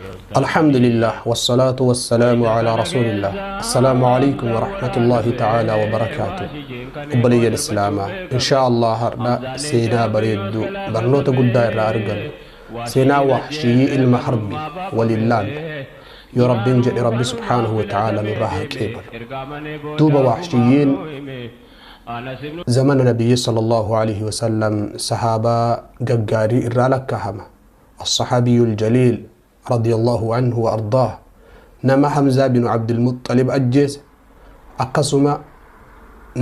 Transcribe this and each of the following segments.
الحمد لله والصلاة والسلام على رسول الله. السلام عليكم ورحمة الله تعالى وبركاته. أبلي الإسلام إن شاء الله هرنا سينا بريد برنوت قد أرجل سينا وحشي المحربي ولله يا رب نجد ربي سبحانه وتعالى نراها كيبل دوب وحشيين زمن النبي صلى الله عليه وسلم صحابة ققاري إرالك هما الصحابي الجليل رضي الله عنه وأرضاه نما حمزة بن عبد المطلب أجيس أقسم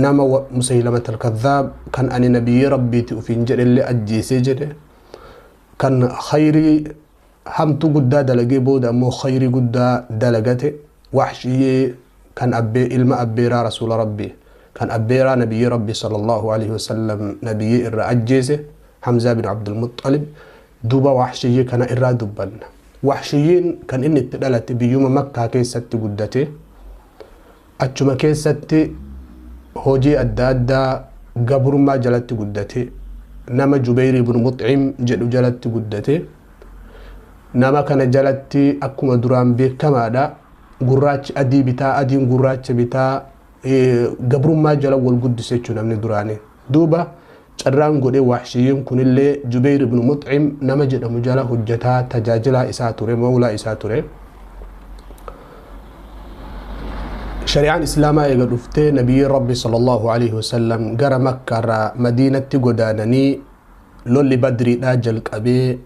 نما مسيلمة الكذاب كان أني نبي ربي تؤفين جل اللي أجيس جل كان خيري همتو قدا دلقي بودا مو خيري قدا دلقته وحشي كان أبي إلما أبيرا رسول ربي كان أبيرا نبي ربي صلى الله عليه وسلم نبي إرى أجيسه حمزة بن عبد المطلب دوبا وحشي كان إرى دبن وحشيين كان إني تدلت بيوم مكة كيست قدته أتشما كيست هوجي أدادا قبر ما جلت قدته نما جبير بن مطعم جلو جلت قدته نما كان جلت أكما دران بي كما دا قراج أدي بتا أدين قراج بتا قبر ما جلو والقدس يتشو نمني دراني دوبا carraan godhe وحشيين kun illee Jubayr ibn Mut'im nama jedhamu jala hojjetaa tajaajilaa isaa ture mawlaa isaa ture. Shari'aan Islaamaa eega dhuftee nabiyyi Rabbi sallallahu alaihi wasallam gara Makkaa irraa Madiinatti godaananii lolli Badriidhaa jalqabee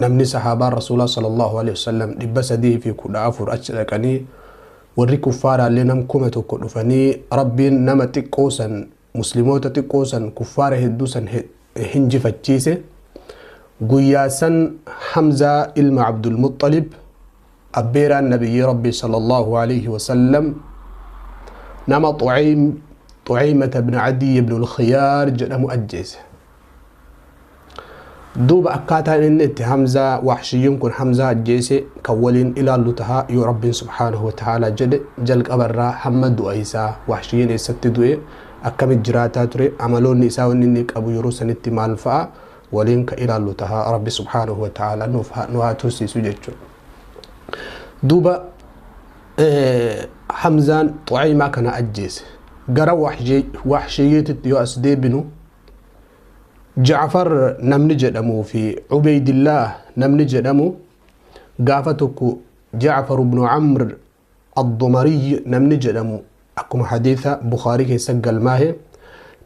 namni sahaabaan Rasuulaa sallallahu alaihi wasallam 314 achi dhaqanii warri kuffaaraallee nam 1000 dhufanii Rabbiin nama xiqqoo san musliimoota xiqqoo san kuffaara hedduu san hinjifachiise. Guyyaa san Hamzaa ilma Abdulmuxalib abbeeraan nabiyyi Rabbi sallallahu alaihi wasallam nama Xuceymata ibn Adiy ibn al-Khiyaar jedhamu ajjeese. Duuba akkaataan inni itti Hamzaa waxshiyyiin kun Hamzaa ajjeese kan waliin ilaallu tahaa yoo Rabbiin subhaanahu wa ta'aalaa jedhe jalqabarraa hamma du'a isaa waxshiyyiin eessatti du'e akkamit jiraataa ture amaloonni isaa wanni inni qabu yeroo sanitti maal fa'a waliin ka ilaallu tahaa Rabbi subhaanahu wa ta'aalaa nu haa tursiisu jechuudha. Duuba Hamzaan Xuceymaa kana ajjeese gara waxshiyyiititti yoo as deebinu Jacfar namni jedhamuu fi Ubaydillaah namni jedhamu gaafa tokko Jacfar ibnu Camr Addumariy namni jedhamu akkuma hadiisa Bukhaarii keessa galmaahe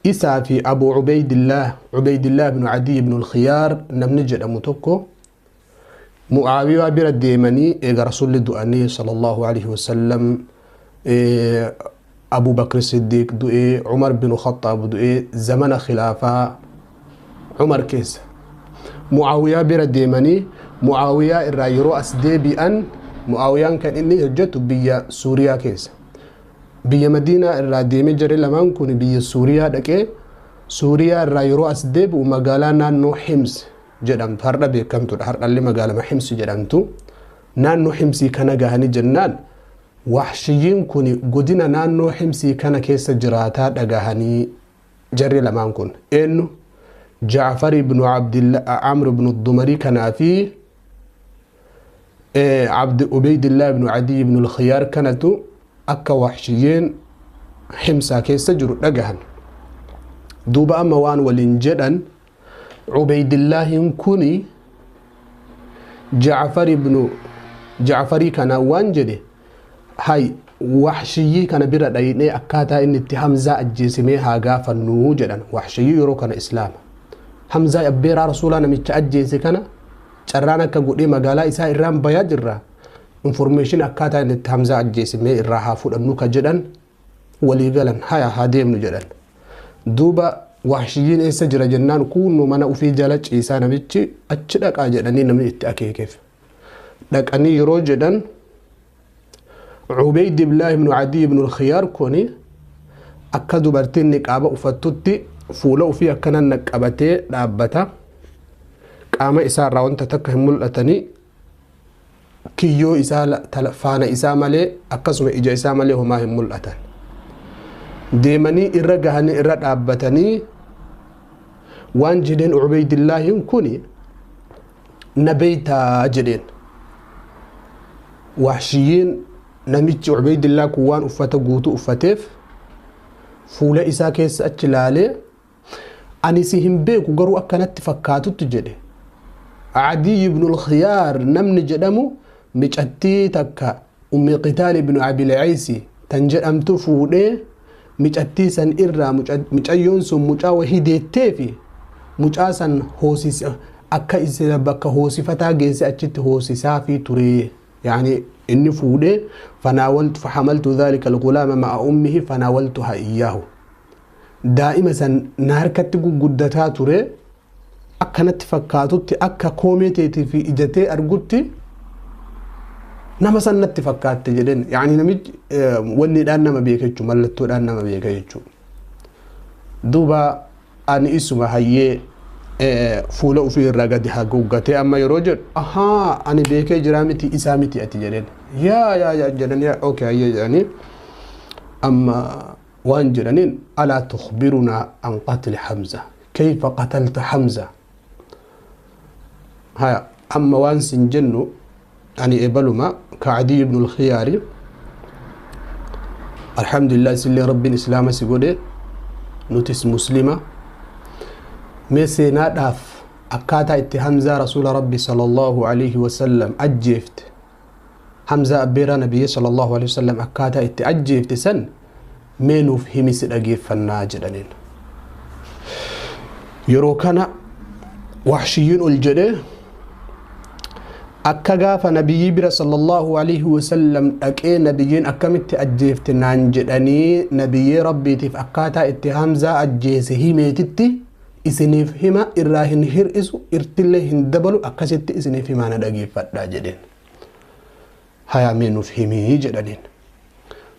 isaa fi Abu Ubaydillaah Ubaydillaah ibnu Adiy ibnu Alkhiyaar namni jedhamu tokko Mucaawiyaa bira deemanii eega Rasuulli du'anii sallallahu alaihi wasallam Abu Bakr Siddiq du'ee Umar bin Khattaab du'ee zamana khilaafaa Umar keessa Mucaawiyaa bira deemanii Mucaawiyaa irraa yeroo as deebi'an Mucaawiyaan kan inni hojjetu biyya Suuriyaa keessa biyya Madiinaa irraa deemee jare lamaan kun biyya Suuriyaa dhaqee Suuriyaa irraa yeroo as deebi'u magaalaa naannoo Hims jedhamtu har'a beekamtudha har'allee magaalama Hims jedhamtu naannoo Himsii kana gahanii jennaan waxshiyyiin kun godina naannoo Himsii kana keessa jiraataa dhagahanii jarri lamaan kun eenyu Jacfar ibnu Abdillah Amr ibnu Dumarii kanaa fi Abd Ubaydillah ibnu Adiy ibnu Alkhiyaar kanatu akka waxshiyyeen Himsaa keessa jiru dhagahan. Duuba amma waan waliin jedhan Ubaydillaahin kuni Jacfar ibnu Jacfarii kana waan jedhe hay waxshiyyii kana bira dhaynee akkaataa inni itti Hamzaa ajjeesimee haa gaafannuu jedhan. Waxshiyyii yeroo kana Islaama. Hamzaa abbeeraa Rasuulaa namicha ajjeese kana carraan akka godhee magaalaa isaa irraan bayaa jirra. Information akkaataa inni itti Hamzaa ajjeesimee irraa haa fudhannu ka jedhan walii galan haya haa deemnu jedhan. Duuba waxshiyyiin eessa jira jennaan kunnu mana ofii jala ciisaa namichi achi dhaqaa jedhanii namni itti akeekeef. Dhaqanii yeroo jedhan Ubaydillah ibnu Adiy ibnu Alkhiyaar kuni akka dubartiin niqaaba uffattutti fuula ofii akkanan naqqabatee dhaabbata. Qaama isaa irraa wanta takka hin mul'atanii kiyyoo isaa faana isaa malee akkasuma ija isaa malee homaa hin mul'atan. Deemanii irra gahanii irra dhaabbatanii waan jedheen Ubaydillaahin kuni na beeytaa jedheen. Wahshiyyiin namichi Ubaydillaa kun waan uffata guutuu uffateef fuula isaa keessa achi ilaalee ani si hin beeku garuu akkanatti fakkaatutti jedhe. Adiy ibnul Khiyaar namni jedhamu micattii takka Ummi Qitaal ibnu Abil Ciisi tan jedhamtu fuudhee micattii san irraa micayyoon sun mucaa wahii deettee fi mucaa san hoosisa akka isa bakka hoosifataa geesse achitti hoosisaa fi ture. Yani inni fuudhee fanaawaltu fahamaltu dhalika algulaama ma'a ummihi fanaawaltuha iyyaahu. Daa'ima san na harkatti guguddataa ture akkanatti fakkaatutti akka koomee teetii fi ijatee argutti nama san natti fakkaatte jedheen. Yani namichi wanniidhaan nama beeka jechuudha, mallattoodhaan nama beeka jechuudha. Duuba ani isuma hayyee fuula ofii irraa gadi haguuggatee amma yeroo jedhu ahaa ani beekee jiraa miti isaa miti ati jedheen. Yaa yaa yaa jedhanii okay hayyee jedhanii amma waan jedhaniin alaa tukhbirunaa an qatli Hamza kayfa qatalta Hamza. Haya amma waan sin jennu ani ebaluma ka Adiy ibn al-Khiyaari alhamdulillah isillee rabbiin islaama si godhe nutis muslima mee seenaadhaaf akkaataa itti Hamzaa rasuula rabbi sallallahu alayhi wasallam ajjeefte Hamzaa abbeeraa nabiyyi sallallahu alayhi wasallam akkaataa itti ajjeefte san mee nuuf himi si dhageeffannaa jedhaniin. Yeroo kana Wahshiyyiin ol jedhee akka gaafa nabiyyii bira sallallahu alayhi wasallam dhaqee nabiyyiin akkamitti ajjeefte naan jedhanii nabiyyee rabbiitiif akkaataa itti Hamzaa ajjeese himeetitti isiniif hima irraa hin hir'isu irtillee hin dabalu akkasitti isiniif himaa na dhageeffadhaa jedheen. Hayaa mee nuuf himii jedhaniin.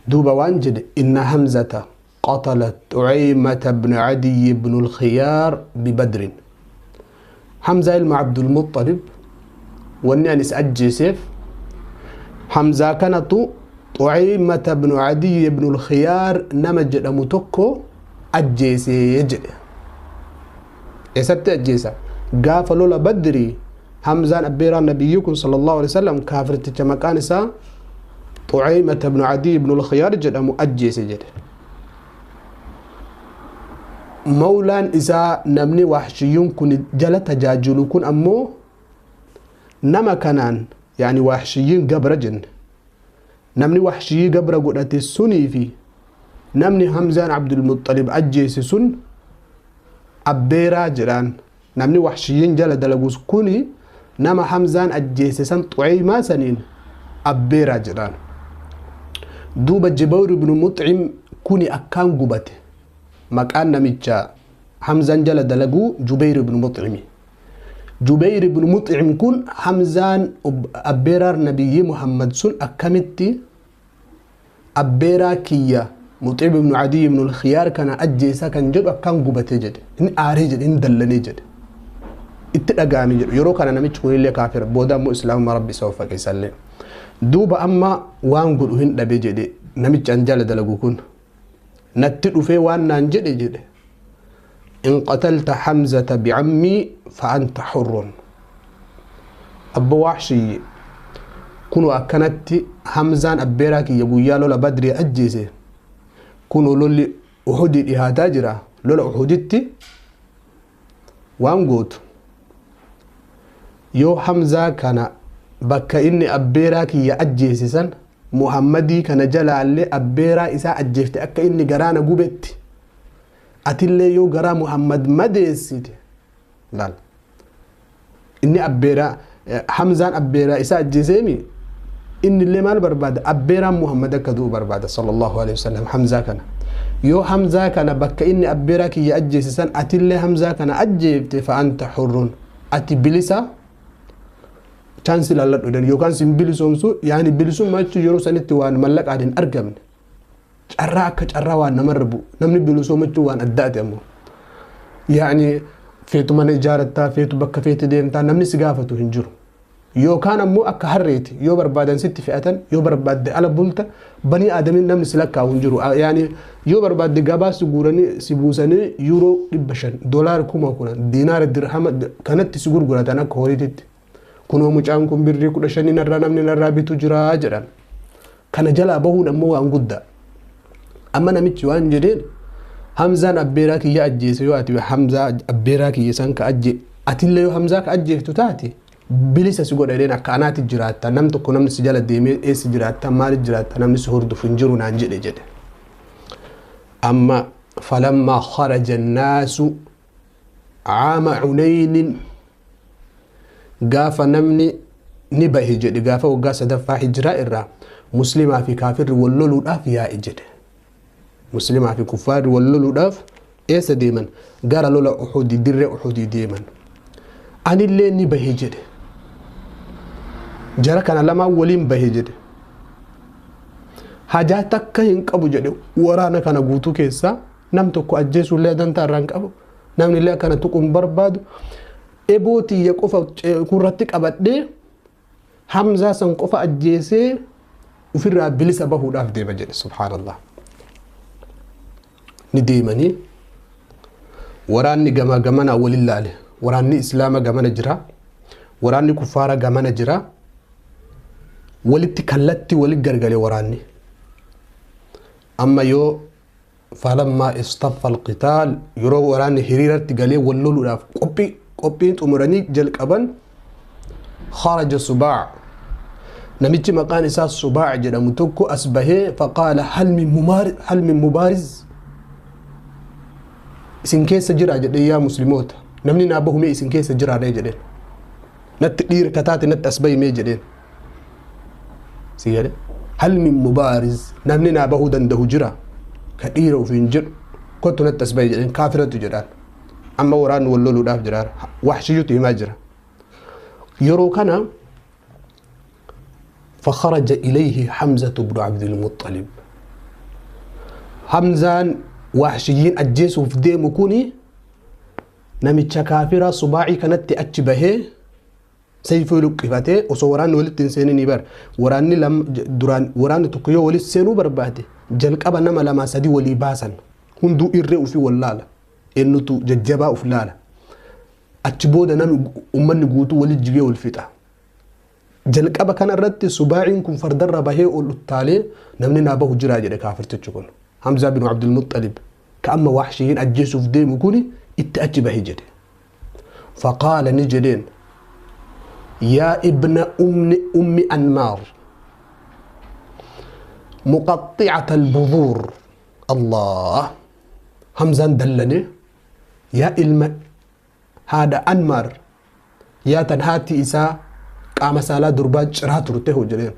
Duuba waan jedhe inna Hamzata qatalat Ucaymata bna Adiy ibnu al-Khiyaar bibadrin. Hamzaa ilma Abdulmuxalib wanni ani isa ajjeeseef Hamzaa kanatu Ucaymata bnu Adiy ibnu al-Khiyaar nama jedhamu tokko ajjeesee jedhe. Eessatti ajjeesa? Gaafa lola Badrii Hamzaan abbeeraan nabiyyii kun sallallahu alaihi wasallam kaafirticha maqaan isaa Ucaymata bnu Adiy ibnu al-Khiyaar jedhamu ajjeese jedhe. Mawlaan isaa namni Wahshiyyuun kun jala tajaajilu kun ammoo nama kanaan yaani Wahshiyyiin gabra jenne namni Wahshiyyii gabra godhate sunii fi namni Hamzaan Abdulmuxalib ajjeese sun abbeeraa jedhaan. Namni Wahshiyyiin jala dalagus kuni nama Hamzaan ajjeese san Xucaymaa saniin abbeeraa jedhaan. Duuba Jubayr ibnu Muxcim kuni akkaan gubate. Maqaan namicha Hamzaan jala dalaguu Jubayr ibnu Muxcimi. Jubayr ibnu Muxcim kun Hamzaan abbeeraa nabiyyii Muhammad sun akkamitti abbeeraa kiyya Muxcim ibnu Adiy ibnu al-Khiyaar kana ajjeesa kan jedhu akkaan gubate jedhe. Inni aaree jedhe, inni dallanee jedhe. Itti dhaga'ame jedhu. Yeroo kana namichi kunillee kaafira. Booda ammoo islaamummaa rabbi isa uffaqe isallee. Duuba amma waan godhu hin dhabe jedhe namichi an jala dalagu kun. Natti dhufee waan naan jedhe jedhe. In qatalta Hamzata bicammii fa anta hurrun. Abbo Wahshiyyi kunoo akkanatti Hamzaan abbeeraa kiyya guyyaa lola Badrii ajjeese. Kunoo lolli Uhudii dhihaataa jira. Lola Uhuditti waan gootu yoo Hamzaa kana bakka inni abbeeraa kiyya ajjeese san Muhammadii kana jalaallee abbeeraa isaa ajjeefte akka inni garaana gubetti atillee yoo garaa Muhammad madeessite laal inni abbeeraa Hamzaan abbeeraa isaa ajjeeseemi inni illee maal barbaada abbeeraan Muhammad akka du'u barbaada sallallahu alaihi wasallam Hamzaa kana yoo Hamzaa kana bakka inni abbeeraa kiyya ajjeese san atillee Hamzaa kana ajjeefte fa anta hurrun ati bilisa chaansi laalladhu jedhan yookaan sin bilisoomsu yaani bilisummaa jechuun yeroo sanitti waan mallaqaan hin argamne carraa akka carraa waan namarra bu'u namni bilisoomachuu waan addaati ammoo yaani feetu mana ijaarattaa feetu bakka feete deemtaa namni si gaafatu hin jiru yookaan ammoo akka harreeti yoo barbaadan sitti fe'atan yoo barbaadde ala bulta banii aadamiin namni si lakkaa'u hin jiru yaani yoo barbaadde gabaa si guuranii si buusanii yuuroo 500 doolaara 10,000 diinaara dirhama kanatti si gurguratan akka horiititti. Kunoo mucaan kun birrii 15 narraa namni narraa bitu jira jedhan. Kana jalaa bahuun ammoo waan guddaa. Amma namichi waan jedheen Hamzaan abbeeraa kiyya ajjeese yoo ati Hamzaa abbeeraa kiyya san ka ajje atillee yoo Hamzaa ka ajjeeftu taate bilisa si godha jedheen akka anaati jiraatta nam tokko namni si jala deemee eessi jiraatta maali jiraatta namni si hordofu hin jiru naan jedhe jedhe. Amma falammaa kharaja annaasu caama Cunaynin gaafa namni ni bahe jedhe gaafa waggaa sadaffaa hijiraa irraa muslimaa fi kaafirri wal loluudhaaf yaa'e jedhe. Muslimaa fi kuffaarri wal loluudhaaf eessa deeman gara lola Uxudii dirree Uxudii deeman. Anillee ni bahe jedhe. Jara kana lamaan waliin bahe jedhe. Hajaa takka hin qabu jedhe waraana kana guutuu keessaa nam tokko ajjeesuullee dantaa irraa hin qabu namni illee akkana tuquu hin barbaadu. Eboo tiyya qofa kurratti qabadhee Hamzaa san qofa ajjeesee ofirraa bilisa bahuudhaaf deema jedhe subhaanallah. Ni deemanii waraanni gamaa gamanaa waliin laale waraanni islaama gamana jira waraanni kuffaara gamana jira walitti kallatti walitti gargale waraanni. Amma yoo falammaa istaffa alqitaal yeroo waraanni hiriiratti galee wal loluudhaaf qophiin xumuranii jalqaban kharaja Subaa namichi maqaan isaa Subaa jedhamu tokko as bahee faqaala hal min mubaariz isin keessa jira jedhee yaa musliimoota namni naa bahu mee isin keessa jira jedheen natti dhiira kataate natti as bahi mee jedheen si jedhe hal min mubaariz namni naa bahuu danda'u jira ka dhiira ofiin jedhu kottu natti as bahi jedheen kaafiratu jedhaan. Amma waraanni wal loluudhaaf jira waxshiyyutu himaa jira. Yeroo kana فخرج إليه حمزة بن عبد المطلب. حمزان وحشيين أجيسوا في ديمو كوني نمتشا كافرة صباعي كانت أتشبهه سيفو لقفته وصوران ولد سيني بر وراني لم دران وران تقيو ولد سينو برباته جلق أبا نما لما سدي ولي باسا هندو إرئو في ولالا إنو تو ججبا وفلالا أتشبودا نمي أمان قوتو ولد جيو الفتح jalqaba kana irratti subaaciin kun fardarra bahee ol uttaalee namni naa bahu jiraa jedhe kaafirtichi kun Hamzaa bin Abdulmuxalib ka amma waxshiyiin ajjeesuuf deemu kun itti achi bahe jedhe. Faqaala ni jedheen yaa ibna ummi Anmaar muqaxxicata albuduur Allah Hamzaan dallane yaa ilma haadha Anmaar yaa tan haati isaa qaama saalaa durbaa ciraa turte hoo jedheen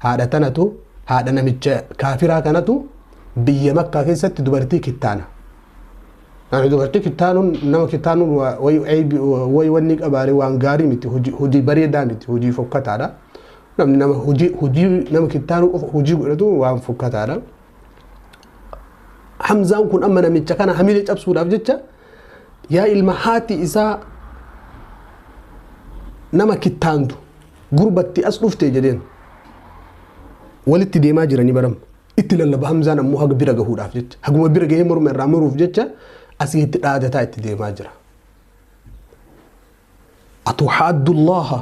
haadha tanatu haadha namicha kaafiraa kanatu biyya makkaa keessatti dubartii kittaana. Dubartii kittaanuun nama kittaanuun wayi wanni qabaare waan gaarii miti hojii bareedaa miti hojii fokkataadha. Namni nama hojii nama kittaanuu qofa hojii godhatu waan fokkataadha. Hamzaan kun amma namicha kana hamilee cabsuudhaaf jecha yaa ilma haati isaa nama kittaantu gurbatti as dhufte jedheen walitti deemaa jiranii baram itti lallaba Hamzaan ammoo haga bira gahuudhaaf jecha haguma bira gahee morma irraa muruuf jecha asii itti dhaadataa itti deemaa jira. Atuhaaddu Allaha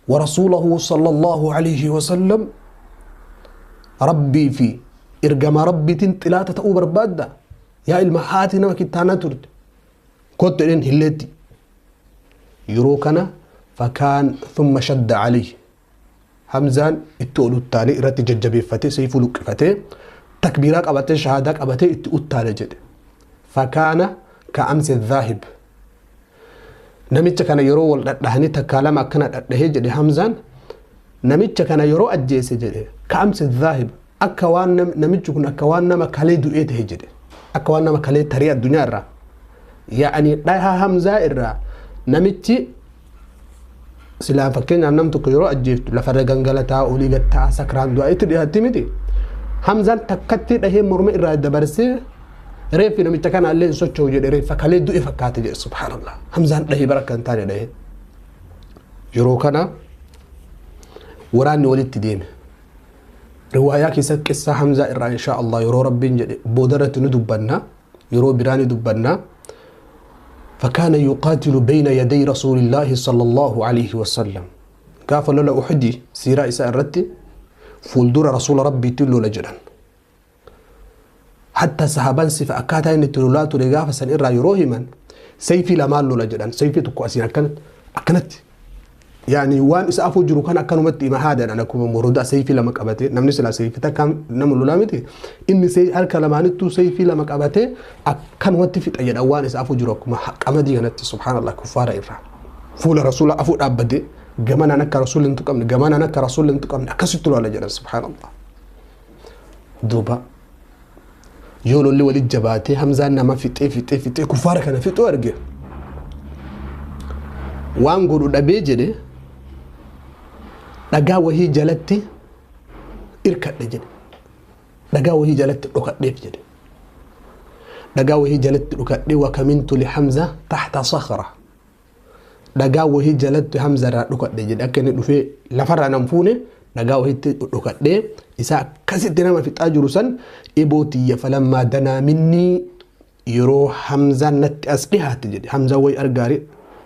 wa rasuulahu sallallahu alayhi wa sallam rabbii fi ergama rabbiitiin xilaata ta'uu barbaadda yaa ilma haati nama kittaanaa turte kottu jedheen hilleetti yeroo kana فكان ثم شد عليه حمزان اتقول التالي رتي ججبي فتي سيف لقفتي تكبيرات أبتي شهادات أبتي اتقول التالي جد فكان كأمس الذاهب نمتش كان يرو لهني تكلم كان لهي جد حمزان نمتش كان يرو أجيس جد كأمس الذاهب أكوان نمتش كن أكوان نما كلي دوئت هجد أكوان نما كلي تري الدنيا را يعني لها حمزة الرا نمتش silaa fakkeenyaaf nam tokko yeroo ajjeeftu lafarra gangalataa olii gattaa sakraan du'aa itti dhiyaatti miti. Hamzaan takkatti dhahee morma irraa dabarsee reeffi namicha kana illee hin socho'u jedhe reeffa kalee du'e fakkaate jedhe subhaanallah. Hamzaan dhahee bara akka hin taane dhahee. Yeroo kana waraanni walitti deeme. Riwaayaa keessatti qissaa Hamzaa irraa insha Allah yeroo rabbiin jedhe boodarratti ni dubbanna yeroo biraa ni dubbanna. فكان يقاتل بين يدي رسول الله صلى الله عليه وسلم. Gaafa lola Uxudii siiraa isaa irratti fuuldura rasuula rabbiitti lola jedhan. Hatta sahaban sifa akkaataa inni itti lolaa ture gaafa san irraa yeroo himan, sayfii lamaan lola jedhan. Sayfii tokko asiin akkanatti, yaani waan isa afuu jiru kan akkanumatti hima haadhan, akkuma morodaa sayfii lama qabate. Namni silaa sayfii takka nama lolaa miti, inni harka lamaanittuu sayfii lama qabate akkanumatti fixa jedhan. Waan isa afuu jiru akkuma qamadii kanatti, subhaanallah, kuffaara irraa fuula rasuula afuu dhaabbate, gamanaan akka rasuulli hin tuqamne, gamanaan akka rasuulli hin tuqamne akkasitti lola jedhan, subhaanallah. Duuba yoo lolli walit jabaatee Hamzaan nama fixee fixee fixee kuffaara kana fixuu arge, waan godhu dhabee jedhe, dhagaa wahii jalatti irkadhe jedhe, dhagaa wahii jalatti dhokadheef jedhe, dhagaa wahii jalatti dhokadhe. وكمنت لحمزة تحت صخرة, dhagaa wahii jalatti Hamza irraa dhokadhe jedhe. Akka inni dhufee lafarraa nan fuune dhagaa wahiitti dhokadhee isa akkasitti nama fixaa jiru san eboo tiyya. فلما دنا مني, yeroo Hamzaan natti as dhihaate jedhe, Hamzaan wayi argaare,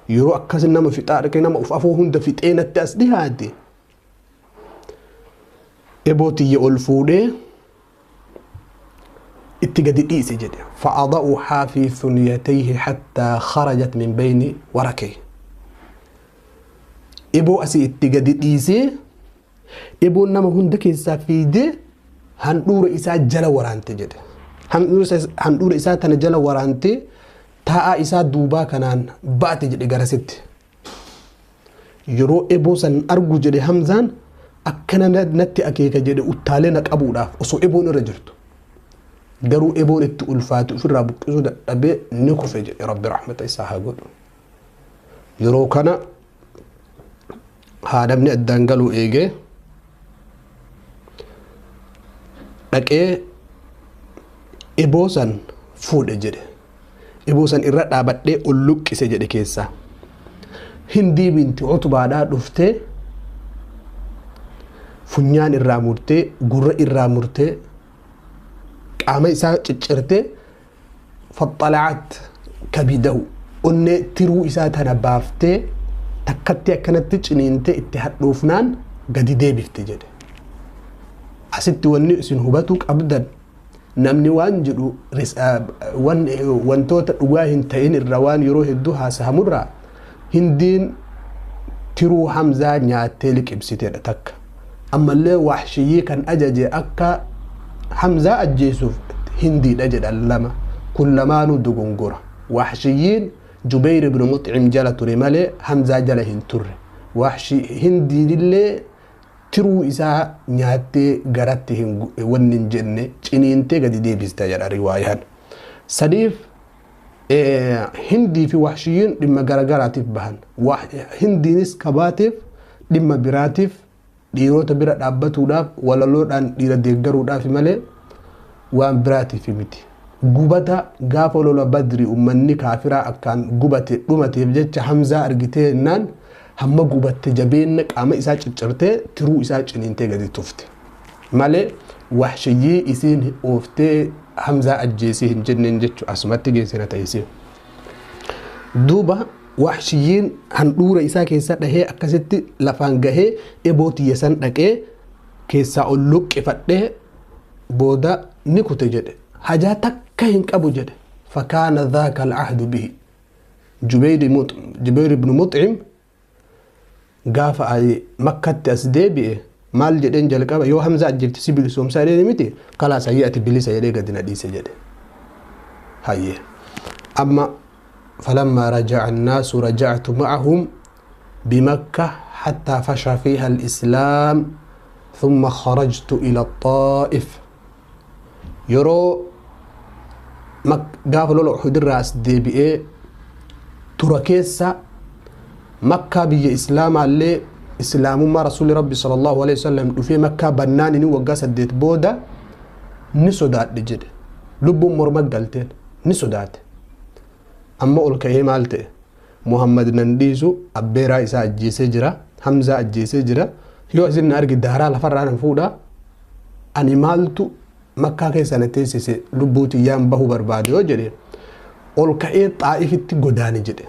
yeroo akkas nama fixaa argee nama uf afoo hunda fixee natti as dhihaate, eboo tiyya ol fuudhee itti gadi dhiise jedhe. فأضعها في ثنيتيه حتى خرجت من بين وركيه. Eboo asii itti gadi dhiisee, eboon nama hunda keessaa fiidee handhuura isaa jala waraante jedhe. Handhuura isaa tana jala waraante, taa'aa isaa duubaa kanaan baate jedhe garasitti. Yeroo eboo san argu jedhe, Hamzaan akkana natti akeeka jedhe, uttaalee na qabuudhaaf osoo eboon irra jirtu. Garuu eboon itti ulfaate, ofirraa buqqisuu dadhabee ni kufe jedhe. Rabbi rahmata isaa haa godhu. Yeroo kana haadhamni addaan galuu eegee dhaqee eboo san fuudhe jedhe. Eboo san irra dhaabadhee ol luqqise jedhe keessaa. Hindii binti Utbaadhaa dhuftee funyaan irraa murtee, gurra irraa murtee, qaama isaa ciccirtee, فاطلعت كبده, onnee tiruu isaa tana baaftee takkatti akkanatti ciniintee itti hadhuufnaan gadi deebifte jedhe. Asitti wanni isin hubatuu qabdan, namni waan jedhu wantoota dhugaa hin ta'in irra waan yeroo hedduu haasahamurraa, Hindiin tiruu Hamzaa nyaattee liqimsiteedha takka. Ammallee Waxshiyyii kan ajaje akka Hamzaa ajjeesuuf Hindiidha jedhan lama. Kun lamaanuu dogongora. Waxshiyyiin Jubayr ibn Muxcim jala ture malee Hamzaa jala hin turre. Hindiinillee tiruu isaa nyaattee garatti hin wanni hin jenne, ciniintee gadi deebiste jedha riwaayaan. Sadiif Hindii fi Waxshiyyiin dhimma garagaraatiif bahan. Hindiinis kabaateef dhimma biraatiif, dhiirota bira dhaabbatuudhaaf, walaloodhaan dhiira deeggaruudhaaf malee waan biraatiif miti. Gubata gaafa lola Badri ummanni kaafiraa akkaan gubate dhumateef jecha Hamzaa argitee jennaan hamma gubatte jabeenna qaama isaa ciccirtee tiruu isaa ciniintee gadi tufte. Malee Waxshiyyii isiin ooftee Hamzaa ajjeesee hin jenneen jechu asumatti geessina ta'isee. Duuba Waxshiyyiin handhuura isaa keessa dhahee akkasitti lafaan gahee eboo tiyya san dhaqee keessaa ol luqqifadhee booda ni kute jedhe. Hajaa takka hin qabu jedhe. فكان ذاك العهد به. Jubayr ibn Muxcim gaafa Makkatti as deebi'e maal jedheen? Jalqaba yoo Hamza ajjeefte si bilisoomsaa jedhee miti, kalaas hayyee ati bilisa jedhee gadi na dhiise jedhe. Hayyee, amma فلما رجع الناس رجعت معهم بمكة حتى فشى فيها الإسلام ثم خرجت إلى الطائف. Yeroo gaafa lola Uhud irraa as deebi'ee tura keessa Makkaa biyya Islaamaallee Islaamummaa rasuulli Rabbi صلى الله عليه وسلم dhufee Makkaa bannaan inni waggaa 8 booda ni sodaadhe jedhe. Lubbuun morma galteen ni sodaate. Amma ol ka'ee maal ta'e? Muhammad nan dhiisu, abbeeraa isaa ajjeesee jira, Hamzaa ajjeesee jira, yoo isin na argi daaraa lafarraa nan fuudha. Ani maaltu Makkaa keessa na teessise? Lubbuu tiyyaan bahuu barbaade yoo jedhe, ol ka'ee Xaa'ifitti godaane jedhe.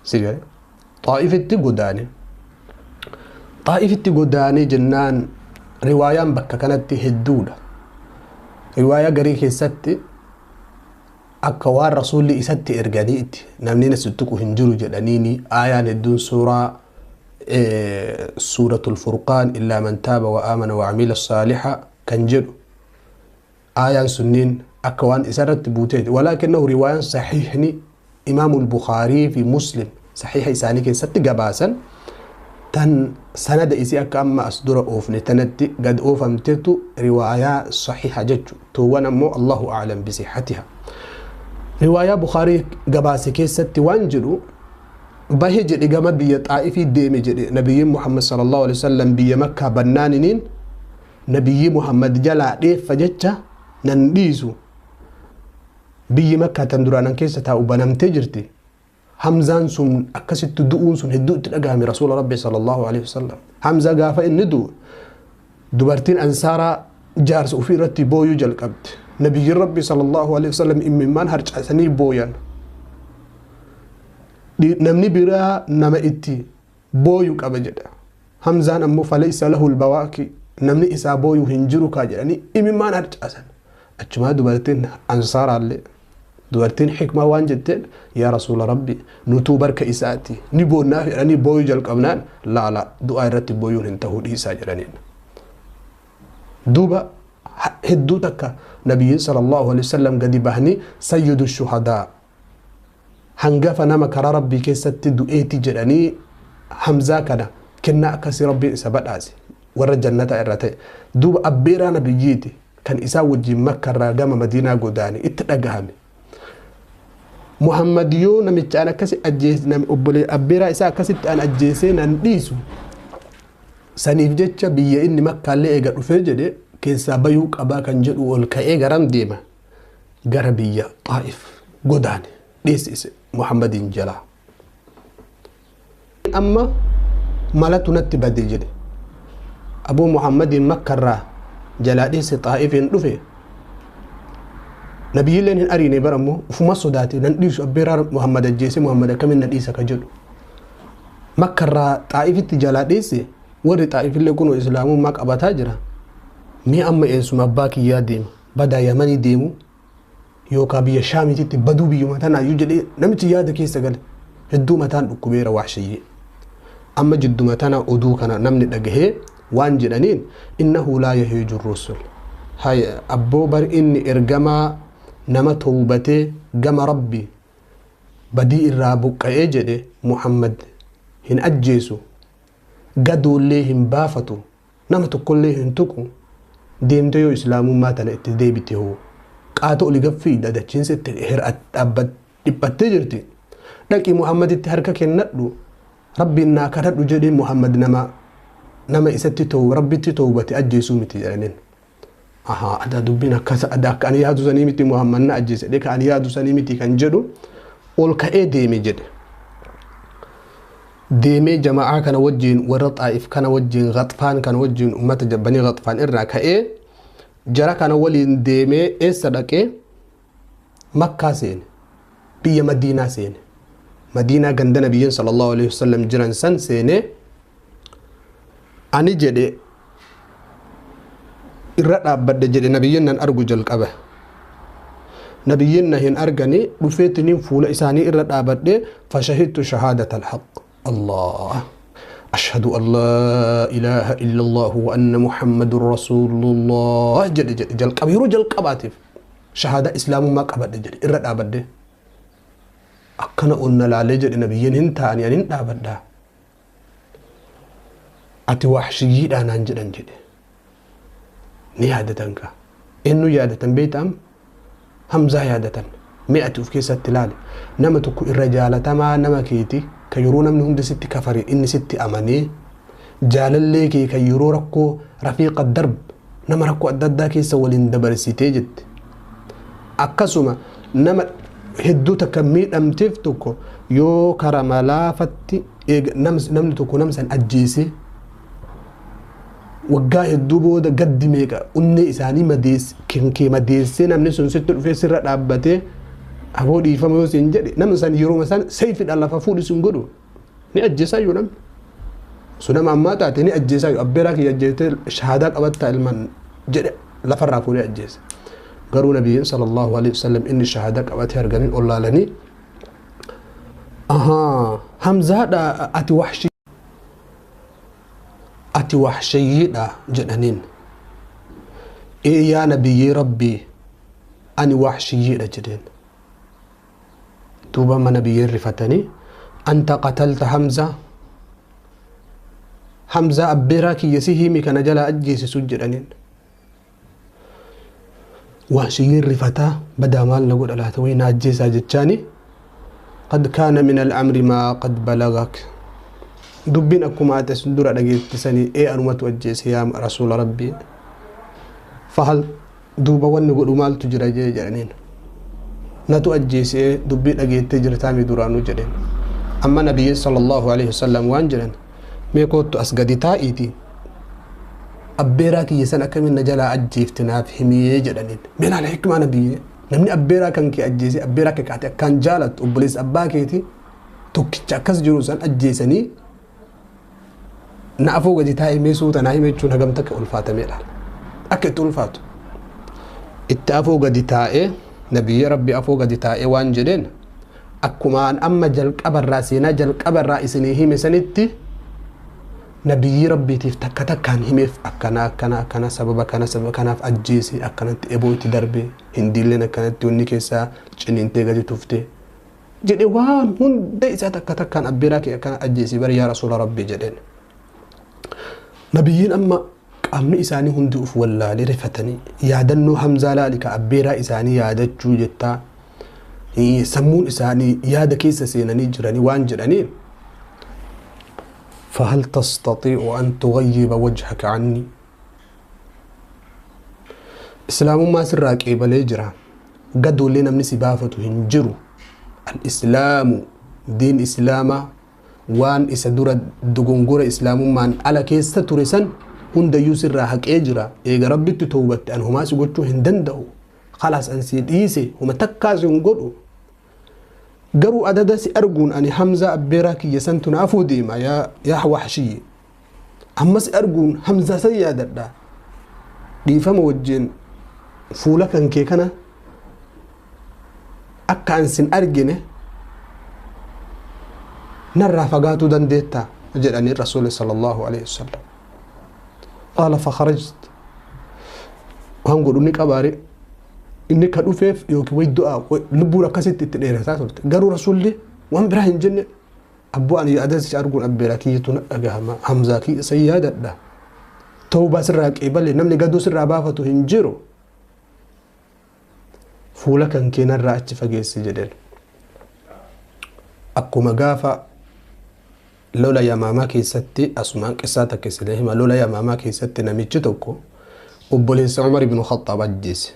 Si galee? Xaa'ifitti godaane. Xaa'ifitti godaanee jennaan riwaayaan bakka kanatti hedduudha. Riwaayaa garii keessatti akka waan rasuulli isatti erganiitti namni na tuttuqu hin jiru jedhaniini aayaan hedduun suuraa suuratul furqaan illaa man taaba wa aamana wa amila saaliha kan jedhu aayaan sunniin akka waan isarratti buuteeti. Walaakinnahu riwaayaan saxiixni imaamul Bukhaarii fi Muslim saxiixa isaanii keessatti gabaasan tan sanada isii akka amma as dura oofne tanatti gad oofamtetu riwaayaa saxiixa jechu. Tuuwwan ammoo Allahu a'lam bisixatiha. Riwaayaa Bukhaarii gabaase keessatti waan jedhu bahe jedhe gama biyya Xaa'ifii deeme jedhe nabiyyiin Muhammad sallallahu alaihi wasallam biyya Makkaa bannaaniniin nabiyyi Muhammad jalaa dheeffa jecha nan dhiisu biyyi Makkaa tan duraanan keessa taa'u banamtee jirti. Hamzaan sun akkasitti du'uun sun hedduu itti dhagahame rasuula rabbi sallallahu alaihi wasallam. Hamza gaafa inni du'u dubartiin ansaaraa jaarsa ofii irratti booyuu jalqabde. Nabiyyiin rabbi sallallahu alaihi wasallam imimmaan harcaasanii booyan. Namni biraa nama itti booyu qaba jedha. Hamzaan ammoo falaysa lahu albawaaki namni isaa booyu hin jiru kaa jedhanii imimmaan harcaasan. Achumaa dubartiin ansaaraallee dubartiin xikmaa waan jetteen yaa rasuula rabbi nutuu barka isaati ni boonnaaf jedhanii booyuu jalqabnaan laala du'aa irratti booyuun hin ta'uu dhiisaa jedhaniin. Duuba hedduu takka nabiyyiin sallallahu alaihi wasallam gadi bahanii sayyidu shuhadaa hangafa nama karaa rabbii keessatti du'eeti jedhanii Hamzaa kana kennaa akkasii rabbiin isa badhaase warra jannata irra ta'e. Duuba abbeeraa nabiyyiiti kan isaa wajjin Makkarraa gama Madiinaa godaane itti dhagahame. Muhammad yoo namicha an akkasi ajjeese obbolee abbeeraa isaa akkasitti an ajjeesee nan dhiisu saniif jecha biyya inni Makkaallee eega dhufee jedhe keessaa bayuu qabaa kan jedhu ol ka'ee garam deema gara biyya Xaa'if godaane dhiyeessise Muhammadiin jalaa. Amma malatu natti bade jedhe abuu Muhammadiin Makkarraa jalaa dhiyeesse Xaa'ifiin dhufe nabiyyilleen hin ariine bara ammoo ufuma sodaate nan dhiisu abbeeraa Muhammad ajjeese Muhammad akkamiin na dhiisa ka jedhu. Makkarraa Xaa'ifitti jalaa dhiyeesse warri Xaa'ifillee kunoo islaamummaa qabataa jira. Mee amma eessuma abbaa kiyyaa deema badaa Yamanii deemu yookaan biyya Shaamititti baduu biyyuma tanaayyuu jedhee namichi yaada keessa gale hedduu mataan dhukkubeera waashiyyee. Amma jidduma tana oduu kana namni dhagahee waan jedhaniin innahu laa yahiiju rusul. Haya abboo bar inni ergamaa nama tawbatee gama rabbi badii irraa buqqa'ee jedhe Muhammad hin ajjeesu gadoollee hin baafatu nama tokkollee hin tuqu deemte yoo islaamummaa tana itti deebite hoo qaata oli gaffiidha dachiinsa itti dhiphattee jirti. Dhaqi Muhammaditti harka kennadhu rabbiin naa kadhadhu jedhee Muhammad nama isatti ta'u rabbitti tawbate ajjeesuu miti jedhaniin. Ahaa adaa dubbiin akkas adaa akka ani yaadu sanii miti Muhammad na ajjeese dhee ka ani yaadu sanii miti kan jedhu ol ka'ee deeme jedhe. Deemee jama'aa kana wajjin warra Xaa'if kana wajjin Ghaxfaan kana wajjin uummata banii Ghaxfaan irraa ka'ee jara kana waliin deemee eessa dhaqee Makkaa seene biyya Madiinaa seene. Madiinaa ganda nabiyyiin sallallahu alaihi wasallam jiran san seenee ani jedhe irra dhaabbadhe jedhe nabiyyiin nan argu jalqaba. Nabiyyiin na hin argani dhufeetiniin fuula isaanii irra dhaabbadhe fashahidtu shahaadata alhaq. Allah ashhadu an laa ilaaha illa Allah wa anna Muhammadun rasuulullah jedhe jedhe jalqaba yeroo jalqabaatiif shahaadaa islaamummaa qabadhe jedhe irra dhaabbadhe. Akkana onna laalee jedhe nabiyyiin hin taa'ani ani hin dhaabadha. Ati waahshiyyiidhaa naan jedhan jedhe. Ni yaadatan kaa. Eenyu yaadatan beektaa? Hamzaa yaadatan. Mee ati of keessatti ilaali. Nama tokko irra jaalatamaa nama keeti kan yeroo namni hundi sitti kafare inni sitti amanee jaalallee kee kan yeroo rakkoo rafiiqa darb nama rakkoo adda addaa keessa waliin dabarsitee jette. Akkasuma nama hedduu takka miidhamteef tokko yoo kara malaafatti namni tokko nama san ajjeese waggaa hedduu booda gaddi meeqa onnee isaanii kee madeessee namni sun sitti dhufee sirra dhaabbatee aboo dhiifama yoo siin jedhe namni san yeroo san sayfiidhaan lafa fuudhi sun godhu ni ajjeesaa iyyuu namni. Sunama ammaa taate ni ajjeesaa abbeeraa kiyya ajjeeftee shahaadaa qabattaa ilmaan jedhe lafarraa fuudhee ajjeese. Garuu nabiyyiin sallallahu alaihi wasallam inni shahaadaa qabatee arganii ol laalanii ahaa Hamzaadha ati waxshi ati waxshiyyiidha jedhaniin. Ee yaa nabiyyii rabbii ani waxshiyyiidha jedheen. Duuba amma nabiyyiin rifatanii anta qatalta Hamzaa Hamzaa abbeeraa kiyya si himi kana jalaa ajjeesisu jedhaniin. Waxshiyyiin rifataa badaa maal na godha laata wayi na ajjeesaa jechaani qad kaana min al'amri maa qad balagak dubbiin akkuma ati as dura dhageettisanii ee anumatu ajjeese yaa rasuula rabbii fahal duuba wanni godhu maaltu jira jee jedhaniin natu ajjeese dubbii dhageettee jirtaami duraanuu jedheen. Amma nabiyyiin sallallahu alaihi wasallam waan jedhan mee koottu as gadi taa'iiti abbeeraa kiyya san akkamiin na jalaa ajjeefte naaf himiyee jedhaniin. Mee laala hikmaa nabiyyee namni abbeeraa kan kee ajjeese abbeeraa kee kaate akkaan jaalattu obboleessa abbaa keeti tokkicha akkas jiru san ajjeesanii na afoo gadi taa'ee mee suuta naa hime jechuun hagam takka ulfaatameedha. Akka itti ulfaatu. Itti afoo gadi taa'ee nabiyyi rabbi afoo gadi taa'ee waan jedheen akkumaan amma jalqabarraa seenaa jalqabarraa isinii hime sanitti nabiyyi rabbiitiif takka takkaan himeef akkana akkana akkana sababa kana sababa kanaaf ajjeese akkanatti eboo itti darbe hindiilleen akkanatti wanni keessaa ciniintee gadi tufte jedhe waan hunda isaa takka takkaan abbeeraa kee akkana ajjeese bari yaa rasuula rabbii jedheen. Nabiyyiin amma qaamni isaanii hundi uf wallaalee rifatanii yaadannoo Hamzaa laali ka abbeeraa isaanii yaadachuu jettaa sammuun isaanii yaada keessa seenanii jiranii waan jedhanii فهل تستطيع أن تغيب وجهك عني؟ إسلام ما سراك إبلي جرا قدوا لنا من سبافة هنجرو الإسلام دين إسلاما وان إسدورة دقنقورة إسلام مان على كيس ترسن هند يسر حق إجرا إيجا ربي تتوبت أن هما سيقولوا هندندو خلاص أنسي إيسي هما تكازي هنقولوا garuu adada si arguun ani Hamzaa abbeeraa kiyya santu na afuu deema yaa waxshiyye amma si arguun Hamzaa san yaadadha dhiifama wajjin fuula kan kee kana akka an sin argine narraa fagaatuu dandeetta jedhanii rasuuli sallallahu alaihi wasallam. Qaala fakharajt waan godhu ni qabaare inni ka dhufeef yookiin wayi du'aa lubbuun akkasitti itti dheerataa turte garuu rasuulli waan biraa hin jenne abboo ani yaada si arguun abbeeraa kiyyatu na dhagahama Hamzaa kiyya san yaadadha tawbaa sirraa qeebale namni gaduu sirraa baafatu hin jiru fuula kan kee narraa achi fageessi jedheen. Akkuma gaafa lola Yamaamaa keessatti asumaan qissaa takka isinii hima lola Yamaamaa keessatti namichi tokko obboleessa Umar ibn Khattaab ajjeese.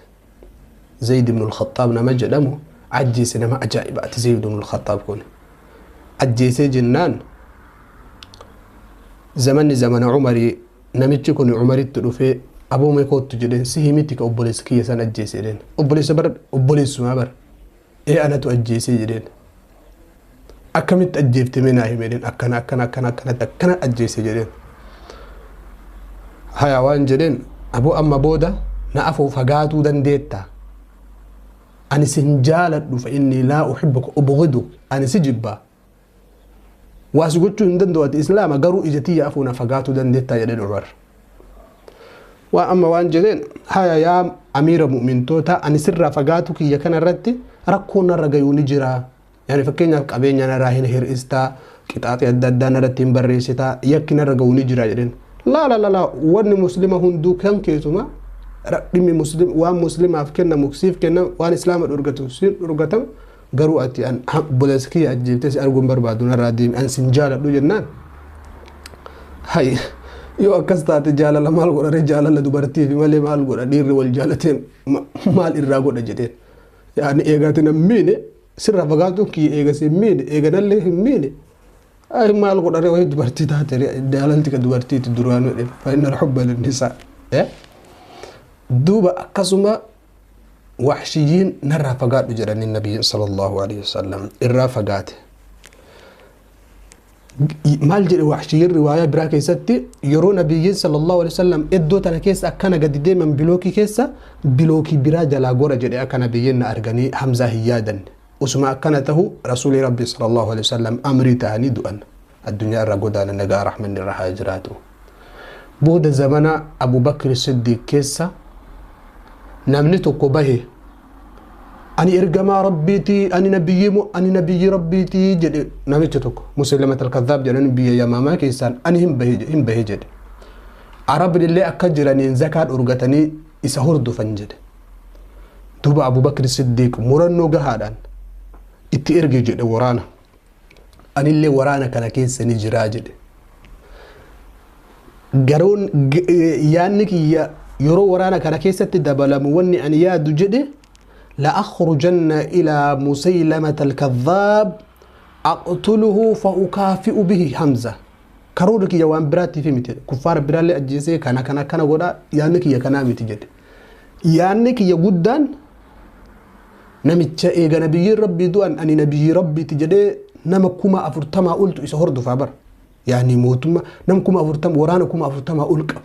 Zayd ibn al-Khattaab nama jedhamu ajjeese nama ajaa'ibaati Zayd ibn al-Khattaab kun. Ajjeesee jennaan zamanni zamana Umarii namichi kun Umaritti dhufee aboo mee koottu jedheen si himiti ka obboleessa kiyya san ajjeese jedheen. Obboleessa bar obboleessumaa bar ee anatu ajjeesee jedheen. Akkamitti ajjeefte mee naa hime jedheen akkana akkana akkana akkanatti akkana ajjeese jedheen. Haya waan jedheen aboo amma booda na afoo fagaatuu dandeetta. Ani sin jaaladhu fa inni laa uhibbuka ubghiduk ani si jibba. Waa si gochuu hin danda'u ati islaama garuu ija tiyya afuu na fagaatuu dandeetta jedheen Umar. Waa amma waan jedheen haya yaa amiira mu'mintoota ani sirraa fagaatu kiyya kana irratti rakkoon narra gayuu ni jira. Yani fakkeenyaaf qabeenya narraa hin hir'istaa qixaaxii adda addaa narratti hin barreessitaa yakki narra gayuu ni jira jedheen. Laa laa laa wanni muslima hunduu kan keessuma dhimmi muslim waan muslimaaf kennamu siif kennamu waan islaama dhorgatu siif dhorgatamu garuu ati an obboleessa kiyya ajjeeftee si arguun barbaadu narraa deemi an sin jaaladhu jennaan. Hay yoo akkas taate jaalala maal godha ree jaalala dubartii fi malee maal godha dhiirri wal jaalatee maal irraa godha jedheen. Yaani eegaati nan miine sirraa fagaatuun kiyya eegas hin miine eeganallee hin miine. Ay maal godha ree wayii dubartii taate ree jaalalti ka dubartiiti duraanuu jedheen fa inna al-hubba linnisaa. Duuba akkasuma waxshiyyiin narraa fagaadhu jedhanii nabiyyiin sallallahu alaihi wasallam irraa fagaate. Maal jedhe Waxshiyyiin riwaayaa biraa keessatti? Yeroo nabiyyiin sallallahu alaihi wasallam iddoo tana keessa akkana gadi deeman, bilookii keessa bilookii biraa jalaa gora jedhe, akka nabiyyiin na arganii Hamzaa hin yaadanne. Usuma akkana tahu rasuulii rabbi sallallahu alaihi wasallam amrii ta'anii du'an, addunyaa irra godaana, nagaa rahmanni irra haa jiraatu. Booda zamana Abubakri Siddiq keessa namni tokko bahe, "Ani ergamaa rabbiiti, ani nabiyyi, ani nabiyyi rabbiiti," jedhe. Namicha tokko Muslimat al-Kadhaab jedhan, biyya Yamaamaa keessaan ani hin bahe jedhe. Arabni illee akka jiraniin zakaa dhorgatanii isa hordofan jedhe. Duuba Abubakri Siddiq murannoo gahaadhaan itti erge jedhe waraana. "Anillee waraana kana keessa ni jiraa," jedhe. "Garoon yaanni kiyya yeroo waraana kana keessatti dabalamu, wanni ani yaadu," jedhe, "لأخرجن إلى مسيلمة الكذاب أقتله فأكافئ به حمزة." Karoorri kiyya waan biraatiif miti, kuffaara biraallee ajjeesee kana kana kana godha yaanni kiyya kanaa miti jedhe. Yaanni kiyya guddaan namicha eega nabiyyiin rabbii du'an ani nabiyyi rabbiiti jedhee nama 40,000 oltu isa hordofaa bara. Yaani mootummaa nama 40,000, waraana 40,000 ol qaba.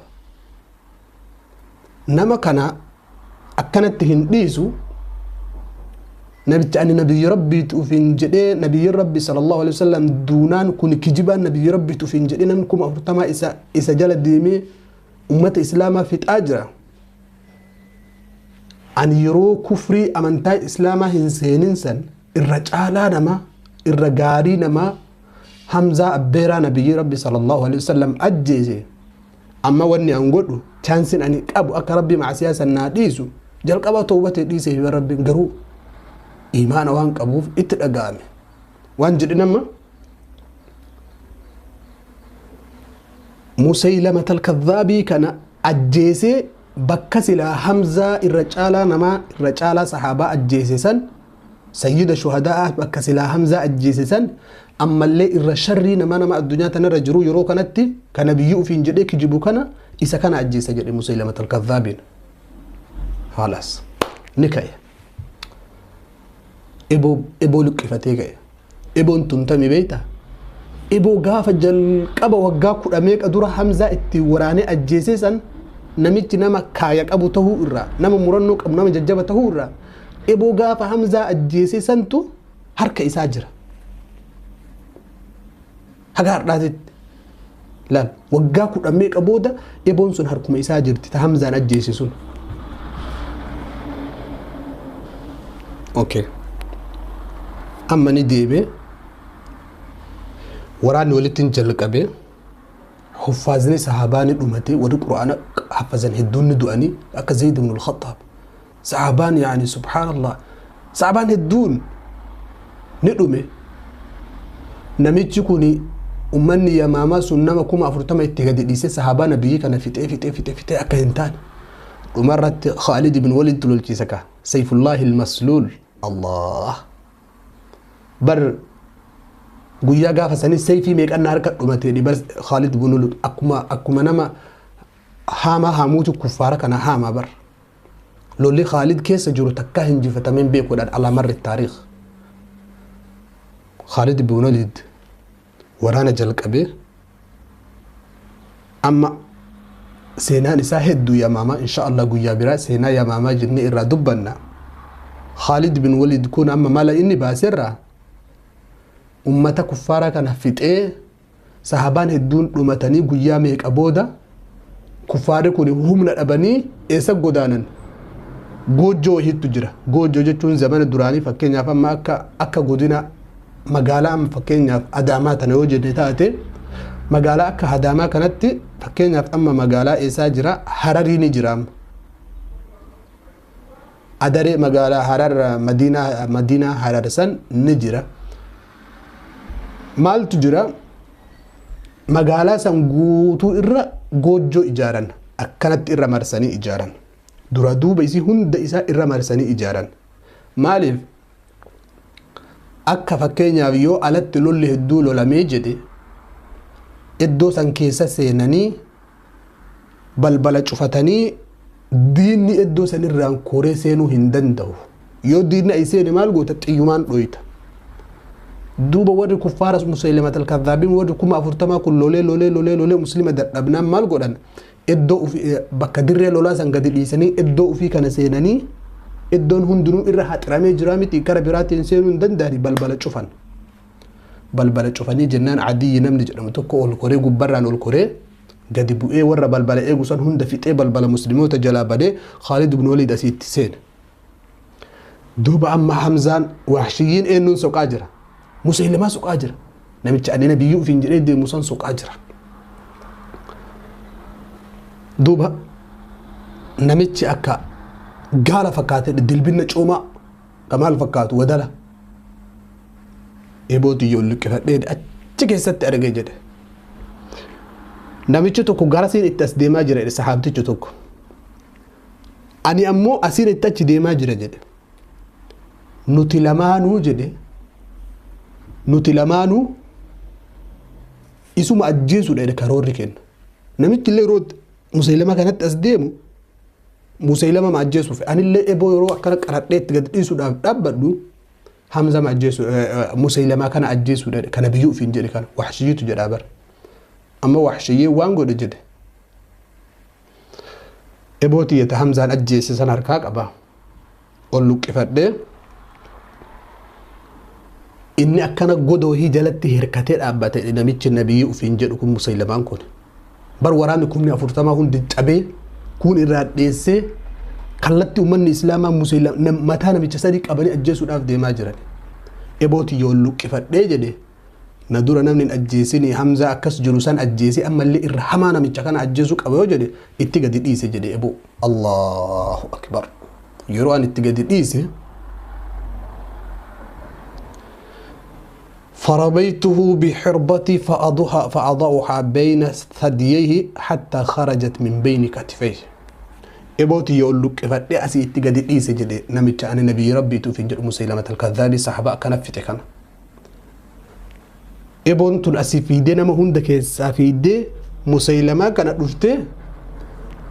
Nama kana akkanatti hin dhiisu. Namicha ani nabiyyi rabbiiti ufiin jedhee, nabiyyiin rabbi sallallahu alaihi wasallam duunaan kun kijibaan nabiyyi rabbiiti ufiin jedhee namni 40,000 isa jala deemee ummata islaamaa fixaa jira. Ani yeroo kufrii amantaa islaamaa hin seenin san irra caalaa namaa, irra gaarii namaa, Hamzaa abbeeraa nabiyyi rabbi sallallahu alaihi wasallam ajjeese. Amma wanni an godhu, chaansin ani qabu akka rabbi macsiyaa san naa dhiisu, jalqaba toobatee dhiisee rabbiin, garuu imaana waan qabuuf itti dhaga'ame. Waan jedhe nama Musaylamata al-Kadhaabii kana ajjeesee bakka silaa Hamzaa irra caalaa namaa, irra caalaa sahaabaa ajjeese san, sayyida shuhadaa, bakka silaa Hamzaa ajjeese san, ammallee irra sharrii namaa, nama addunyaa tanarra jiru yeroo kanatti kana biyyi ufiin jedhee kijibu kana, isa kana ajjeesa jedhe Musaylamata al-Kadhaabiin. Haalaas ni ka'e. Eboo luqqifatee ka'e. Eboon tuntami beeyta? Eboo gaafa jalqaba waggaa kudha meeqa dura Hamzaa itti waraanee ajjeesee san, namichi nama kaaya qabu tahuu irraa, nama murannoo qabu, nama jajjaba tahuu irraa, eboo gaafa Hamzaa ajjeesee santu harka isaa jira. Haga har'aatitti. Laal, waggaa kudha meeqa booda eboon sun harkuma isaa jirti, ta Hamzaan ajjeese sun. Okay. Amma ni deeme, waraanni walitti hin jalqabe, huffaazni sahaabaa ni dhumate, warri qura'aana hafazan hedduun ni du'anii, akka Zayd ibn al-Khattaab. Sahaabaan, yaani subhaanallah, sahaabaan hedduun ni dhume. Namichi kun, ummanni Yamaamaa sun nama 40,000 itti gadi dhiise, sahaabaa nabiyyi kana fixee fixee fixee fixee akka hin taane, dhumarratti Khaalid ibn Walid lolchiise ka Sayfullahi al-Masluul. Allah bar, guyyaa gaafa sanii sayfii meeqannaa harka dhumate bar. Khaalid ibn Walid akkuma nama haamaa haamuutu kuffaara kana haamaa bar. Lolli Khaalid keessa jiru takkaa hinjifatameen beekuudhaan alaa marri taariikh. Khaalid ibn Walid waraana jalqabee, amma seenaan isaa hedduu Yamaamaa, insha Allah guyyaa biraa seenaa Yamaamaa jennee irraa dubbanna. Khaalid bin Walid kun amma mala inni baaserraa ummata kuffaaraa kana fixee, sahabaan hedduun dhumatanii, guyyaa meeqa booda kuffaarri kun humna dhabanii eessa godaanan? Goojjoo wahiitu jira. Goojjoo jechuun zamana duraanii, fakkeenyaaf amma akka godina magaalaa, amma fakkeenyaaf Adaamaa tana yoo jenne taate, magaalaa akka Adaamaa kanatti, fakkeenyaaf amma magaalaa eessaa jira? Hararii ni jira amma. Adaree, magaalaa Harar, Madiinaa Harar san ni jira. Maaltu jira? Magaalaa san guutuu irra goojjoo ijaaran, akkanatti irra marsanii ijaaran. Dura duuba isii hunda isaa irra marsanii ijaaran. Maaliif? Akka fakkeenyaaf yoo alatti lolli hedduu lolamee jedhe, iddoo san keessa seenanii balbala cufatanii diinni iddoo san irraan koree seenuu hin danda'u. Yoo diinni ay seene maal goota? Xiyyumaan dhoyta. Duuba warri kuffaara Musaylimat al-Kadhaabiin warri 40,000 kun lolee lolee lolee lolee muslima dadhabnaan maal godhan? Iddoo ofii bakka dirree lolaa san gadi dhiisanii iddoo ofii kana seenanii iddoon hundinuu irra haxiramee jira miti gara biraatiin seenuu hin danda'ani balbala cufan. Balbala cufanii jennaan Adiyyi namni jedhamu tokko ol koree gubbarraan ol koree gadi bu'ee warra balbala eegu san hunda fixee balbala musliimoota jalaa badee Khaalid ibn Waliid asiitti seene. Duuba amma Hamzaan Wahshiyyiin eenyuun soqaa jira? Musaylimaa soqaa jira. Namicha ani nabiyyuu ofiin jedhee deemu san soqaa jira. Duuba namichi akka gaala fakkaatee dilbinna coomaa ka maal fakkaatu wadala. Eeboo xiyyoon luqqifadhee achi keessatti arge jedhe. Namichi tokko gara siin itti as deemaa jira jedhe sahaabtichi tokko. Ani ammoo asiin itti achi deemaa jira jedhe. Nuti lamaanuu jedhe. Nuti lamaanuu isuma ajjeesuudha jedhe karoorri kenna. Namichi illee yeroo Musaylama kanatti as deemu Musaylama ma ajjeesuuf anillee eboo yeroo akkana qaradhee itti gad dhiisuudhaaf dhaabbadhu Hamza ma ajjeesu Musaylama kana ajjeesuudha jedhe kana biyyuu ofiin jedhe kana Wahshiyyiitu jedhaa bara. Amma Wahshiyyee waan godhe jedhe. Eboo tiyyata Hamzaan ajjeese san harkaa qaba. Ol luqqifadhee inni akkana godoohii jalatti hirkatee dhaabbate namichi nabiyyi ofiin jedhu kun Musaylamaan kun. Bar waraanni 40,000 hundi cabee kun irraa dheessee kallatti uummanni islaamaa mataa namicha sadii qabanii ajjeesuudhaaf deemaa jiran. Eboo tiyyoon luqqifadhee jedhe na dura namni hin ajjeesinii Hamzaa akkas jiru san ajjeesee ammallee irra hamaa namicha kana ajjeesuu qaba yoo jedhe itti gadi dhiise jedhe eboo. Allahu akbar. Yeroo ani itti gadi dhiise فرميته بحربتي فأضعها بين ثدييه حتى خرجت من بين كتفيه. إبوتي يقول لك فدي أسي اتقدي إيسي جدي نمتش أنا نبي ربي توفي جد مسيلمة الكذاب صحابة كنفتي كان. إبون تن أسي في دي نما هندك في دي مسيلمة كان رفته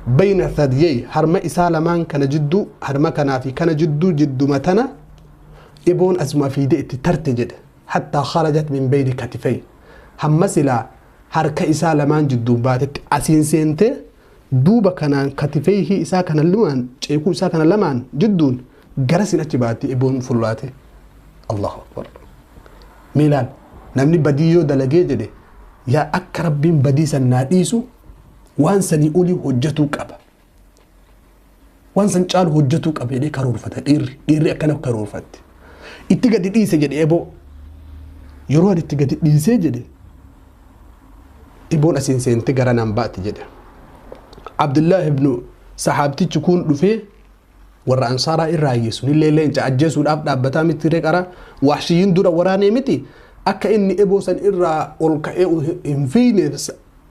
بين ثدييه هرم إسالمان كان جدو هرم كان في كان جدو جدو متنا إبون أسمع في دي ترتجد حتى خرجت من بين كتفيه. همسلا حركة إسالمان جدو باتت أسين سنت دوبا كان كتفيه إسا كان لمان شيكو إسا كان لمان جدون جرسين أتباتي إبون فلاتي. الله أكبر. ميلان نمني بديو دلجي جدي يا أقرب بين بدي سناديسو وان سني أولي حجتو كأبا وان سنشال حجتو كأبا يدي كرور فتاة إيري إيري أكنه كرور فتاة إتيجا دي إيسا جدي إبو yeroo ani itti gadi dhiisee jedhe iboon asiin seente gara naan baate jedhe. Abdullah ibn sahaabtichi kun dhufee warra ansaaraa irraa hiyyeessu illee leenca ajjeesuudhaaf dhaabbataa miti ree qara Wahshiyyiin dura waraanee miti akka inni eboo san irraa ol ka'ee hin fiine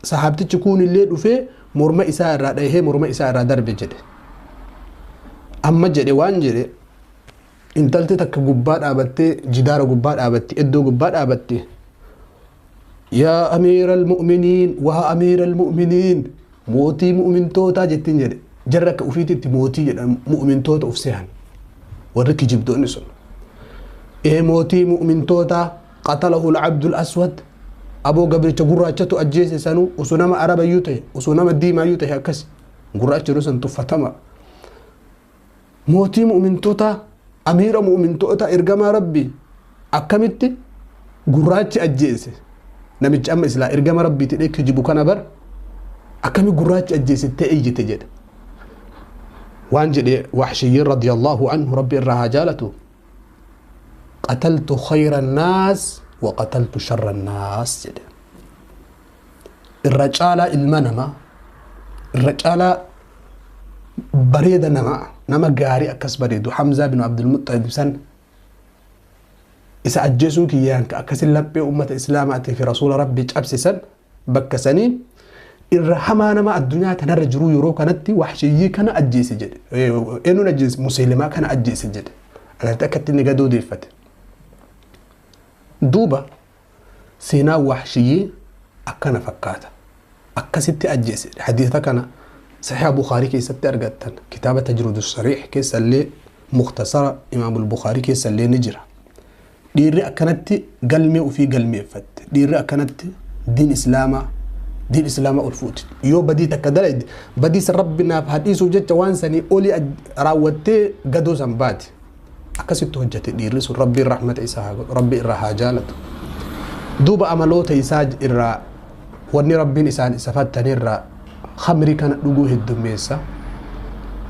sahaabtichi kun illee dhufee morma isaa irraa dhahee morma isaa irraa darbe jedhe. Amma jedhe waan jedhe intalti takka gubbaa dhaabattee jidaara gubbaa dhaabatte iddoo gubbaa dhaabatte yaa amiira almu'miniin waa amiira almu'miniin mootii mu'mintootaa jettiin jedhe jarra akka ufiititti mootii jedhan mu'mintoota uf sehan warri kijibdoonni sun ee mootii mu'mintootaa qatalahu alcabdu alaswad aboo gabricha gurraachatu ajjeese sanuu osoo nama arabayyuu ta'e osoo nama diimaayyuu ta'e akkas gurraachi yeroo san tuffatama mootii mu'mintootaa amiira mu'mintoota ergamaa rabbii akkamitti gurraachi ajjeese namichi amma islaa ergama rabbiiti dhee kijibu kana bar akkami gurraachi ajjeese ta'e iyyite jedhe waan jedhe Wahshiyyiin radiyallahu anhu rabbi irraa haa jaalatu qataltu khayra annaas wa qataltu sharra annaas jedhe irra caalaa ilma namaa irra caalaa bareeda namaa nama gaarii akkas bareedu Hamzaa bin Abdulmuxalib san isa ajjeesuu kiyyaan ka akkasin laphee ummata islaamaatii fi rasuula rabbii cabsisan bakka sanii irra hamaa nama addunyaa tanarra jiruu yeroo kanatti Wahshiyyii kana ajjeese jedhe. Eenyuun ajjeese? Musaylimaa kana ajjeese jedhe. Agartee akkatti inni gadoo deeffate. Duuba seenaa Wahshiyyii akkana fakkaata. Akkasitti ajjeese. Hadiisa kana صحيح بخاري كيس أرجتن كتابة تجرد الصريح كيس اللي مختصرة إمام البخاري كيس اللي نجرة. Dhiirri akkanatti galmee ofii galmeeffatte, dhiirri akkanatti diin islaamaa ol fuuti. Yoo badii takka dalayde badii san Rabbi naaf haa dhiisuuf jecha waan sanii olii raawwattee gadoo san baati. Akkasitti hojjete dhiirri sun, Rabbiin rahmata isaa haa godhu, Rabbi irraa haa jaalatu. Duuba amaloota isaa irraa wanni Rabbiin isaan isa fattanirraa khamrii kana dhuguu heddummeessa.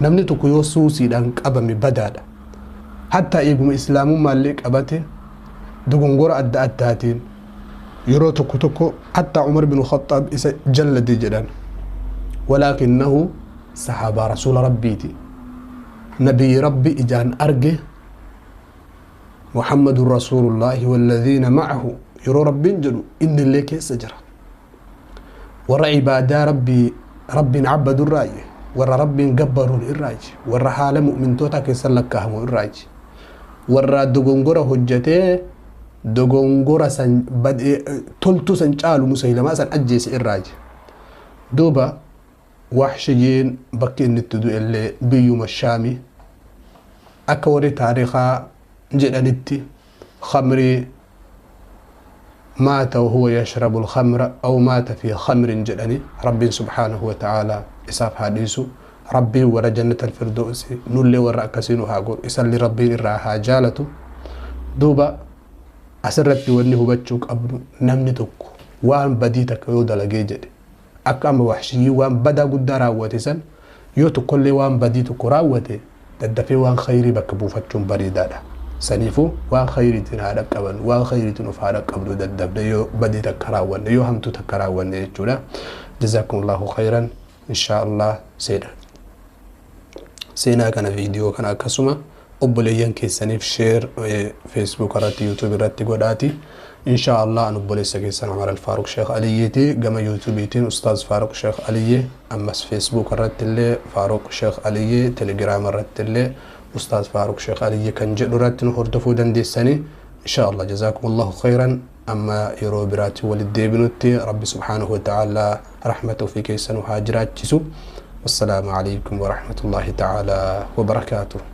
Namni tokko yoo suusiidhaan qabame badaadha. Hattaa eeguma islaamummaallee qabate dogongora adda addaatiin yeroo tokko tokko hattaa Umar bin Khattaab isa jallate jedhan. Walaakinnahu sahaabaa rasuula Rabbiiti. Nabiyyi Rabbi ijaan arge, Muhammadun Rasuulullaahi walladhiina ma'ahu yeroo Rabbiin jedhu innillee keessa jira. Warra ibaadaa Rabbiin cabbadu irraayi, warra Rabbiin gabbaruun irraayi, warra haala mu'mintoota keessa lakkaa'amu irraayi, warra dogongora hojjetee dogongora san toltuu san caalu Musaylamaa san ajjeese irraayi. Duuba Waxshiyyiin bakki inni itti du'e illee biyyuma Shaami. Akka warri taarikaa jedhanitti khamrii maata wahuwa yashrabu alkhamra aw maata fi khamrin jedhani. Rabbiin subhaanahu wa ta'aalaa isaaf haa dhiisu. Rabbiin warra jannata alfirdoosi nullee warra akkasii nu haa godhu, isalli Rabbiin irraa haa jaalatu. Duuba asirratti wanni hubachuu qabnu, namni tokko waan badii takka yoo dalagee jedhe, akka amma Waxshiyyii waan badaa guddaa raawwate san, yoo tokkollee waan badii tokko raawwate daddafee waan khayrii bakka buufachuun bareedaadha. Saniifuu waan khayriitiin haa dhaqqaban, waan khayriitiin of haa dhaqqabnu daddafne yoo badii takka raawwanne, yoo hamtuu takka raawwanne jechuudha. Jazaakumullahu khayran. Inshaa Allah seenaa kana, viidiyoo kana akkasuma obboleeyyan keessaniif share Facebook irratti, YouTube irratti godhaati. Inshaa Allah an obboleessa keessan Umar Alfaaruq Sheekh Aliyyiiti. Gama YouTubeetiin Ustaaz Faaruq Sheekh Aliyyi, ammas Facebook irratti illee Faaruq Sheekh Aliyyi, Telegram irratti illee Ustaaz Faaruq Sheekh Aliyyi kan jedhu irratti nu hordofuu dandeessanii. Inshaa Allah jazaakumullahu khayran. Amma yeroo biraatti walitti deebinutti Rabbi subhaanahu wa ta'ala rahmata ofii keessan haa jiraachisu. Wassalaamu alaikum warahmatullahi ta'ala wabarakaatuh.